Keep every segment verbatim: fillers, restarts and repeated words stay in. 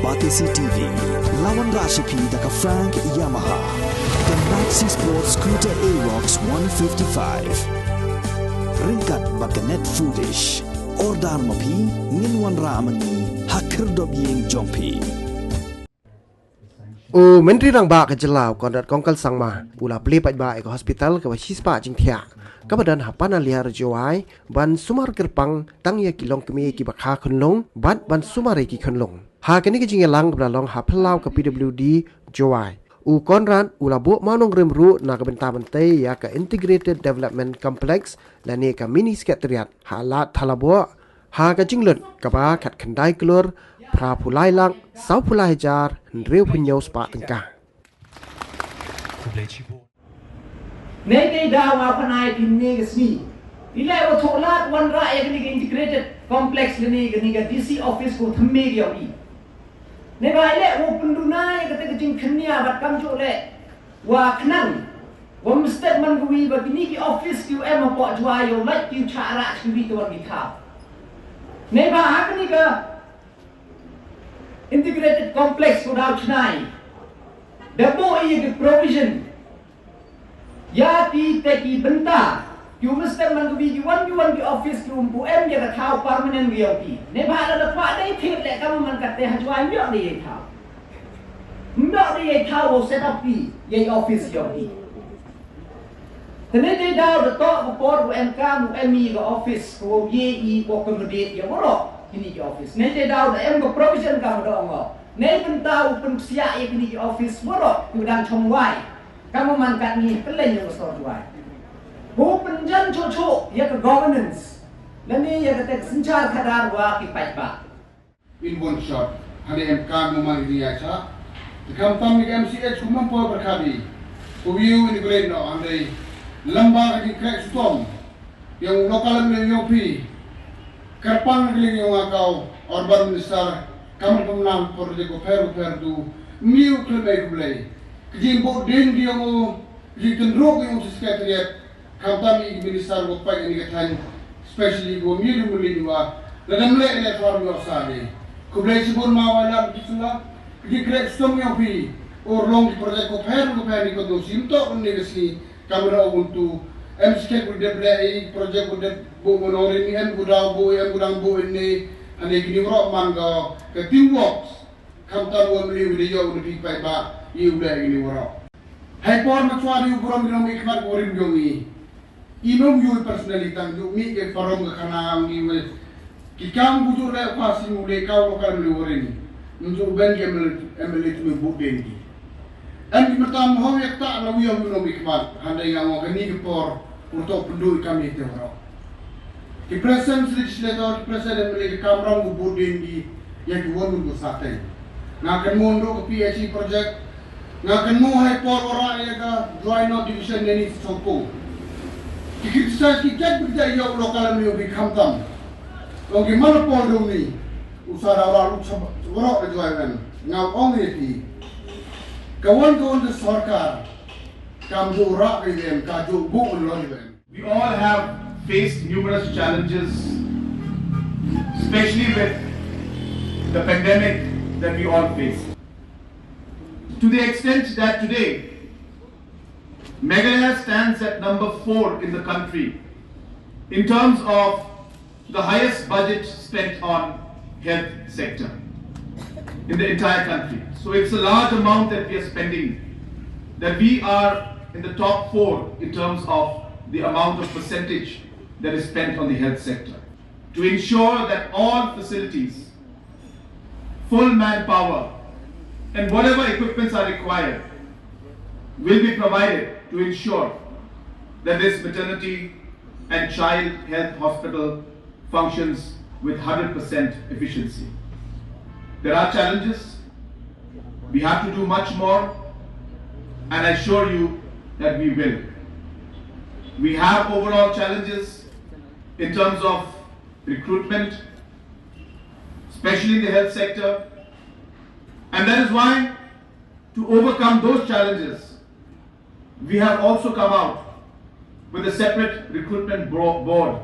R T C T V, lawan rashipi da ka Frank Yamaha, ka Maxi Sports Scooter Aerox one fifty-five. Ringkat bad ka Net Foodish. Order ma phi, ngin wanrah ma ngi ha khyrdop yeng jong phi. U Myntri Rangbah ka jylla u Conrad Kongkal Sangma u la plie paidbah ya ka hospital ka wa shispah jingthiah ka ba don ha Panaliar Jowai, ban sumar kyrpang tang ya ki longkmie ki ba kha khunlung bad ban sumar ya ki khunlung. Ha kani ka jingyalang ka ba la long ha phyllaw ka P W D Jowai, u Conrad u la buh mawnongrim ruh na ka bynta ban tei ya ka Integrated Development Complex lane ka Mini Secretariat ha Lad Thalaboh, ha ka jinglut ka ba khatkhyndai klur phra phew lai lak saw phew lai hajar hynriew phew hynñiew spah tyngka. Nei te daw wa pynai phi ne ka sngi. Ile wa thoh lad wanrah ya kani ka Integrated Complex lane kani ka D C office ko thymme ki yong i. Nei ba ile wa pynduna ya kata ka jingkhynnia bad kamjooh le wa khnang wa mynstep man ka wi ba kini ki office ki u em hapoh Jowai yow lait ki u chah rah ki wi tawon ki thaw. Nei ba ha kani ka Integrated Complex ko daw chna i, da buh i ya ki provision ya ki te ki bynta ki u mynstep man ka wi ki wan ki wan ki office ki um pu em ya ka thaw permanent ki yong ki. Nei ba la da kwah dei thied le kam man ka te ha Jowai ym yoh dei ya i thaw. Ym yoh dei ya i thaw wow set up ki ya i office yong ki. Te nei te daw da toh ka por u em kam u em i ka office ko ye i ko accommodate ya waroh kini ki office. Nei te daw da em ka provision kam da ong o. Nei bynta u pynpsiah ya kini ki office waroh ki u dang chong wai. Kam man kat ni kylleiñ ya ka sor Jowai. Ko pynjan choh choh ya ka governance lane ya ka te ka synchar khadar wa ki paidbah. In one shot, hane em kam mo man ni ya cha. Te kam tam ni M C H kumam por berkadi. Ko view in great no, hande lamba ka di krek sutom. Yong local em yong pi. Kerpan ka ling yong akau, urban minister, kam pemnam project ko pher ko pher tu. Miu klem ai kublai. Kejing bo din di yong o, kejing kendruk yong o secretariat. Khamtam i minister wa pait ini ka thaiñ, especially wa mi ri muli wa la dam le le thor mi sa de. Khublei chibun ma wa lam ki sula, ki krek stom yong phi, or long ki project ko pher ko pher ni ko do sim to ni ka si kamera o buntu, em sket ko de ble i project ko de bo mo no ri ni em ko da bo, em ko dang bo ni, ani ki ni ro man ka, ka teamwork. Khamtam wa mli wi de yow de phi paidbah, i u le i ni waroh. Hai por ma chwa di u burom di nong mi khmat warim yong i. I nong yu personally tang ju mi ke forum ka khana am ni we. Ki kam bu ju le pa si mu le kaw lo kam le warim. Mu ju ben ke M L A, M L A tu bu ben di. Em ki matam ho yak ta na wi yong nong mi khmat. Handai nga ngo ka ni ke por. Untuk pendui kami te waroh. Ki present legislator, ki present M L A ki kamram ko budin di ya ki won ko sateng. Nga kan mo ndo ko P H E project. Nga kan mo hai por waroh ya ka Jowai North Division ni ni sopo. Ki criticize ki kat bi ja yo local ni bi khamtam. Ong ki mana por do ni. Usa da waroh lu chaba waroh da Jowai wen. Nga ong ya ki. Ka won ka won ka sorkar. Kam do ra ka yen ka do bu lo yen. We all have faced numerous challenges, especially with the pandemic that we all face. To the extent that today, Meghalaya stands at number four in the country in terms of the highest budget spent on health sector in the entire country. So it's a large amount that we are spending, that we are in the top four in terms of the amount of percentage that is spent on the health sector. To ensure that all facilities, full manpower, and whatever equipments are required will be provided to ensure that this maternity and child health hospital functions with hundred percent efficiency. There are challenges. We have to do much more, and I assure you that we will. We have overall challenges in terms of recruitment, especially in the health sector, and that is why, to overcome those challenges, we have also come out with a separate recruitment bro-, board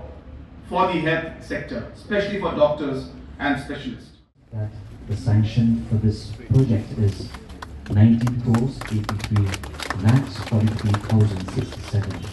for the health sector, especially for doctors and specialists. The sanction for this project is nineteen crores eighty-three lakhs forty-three thousand sixty-seven.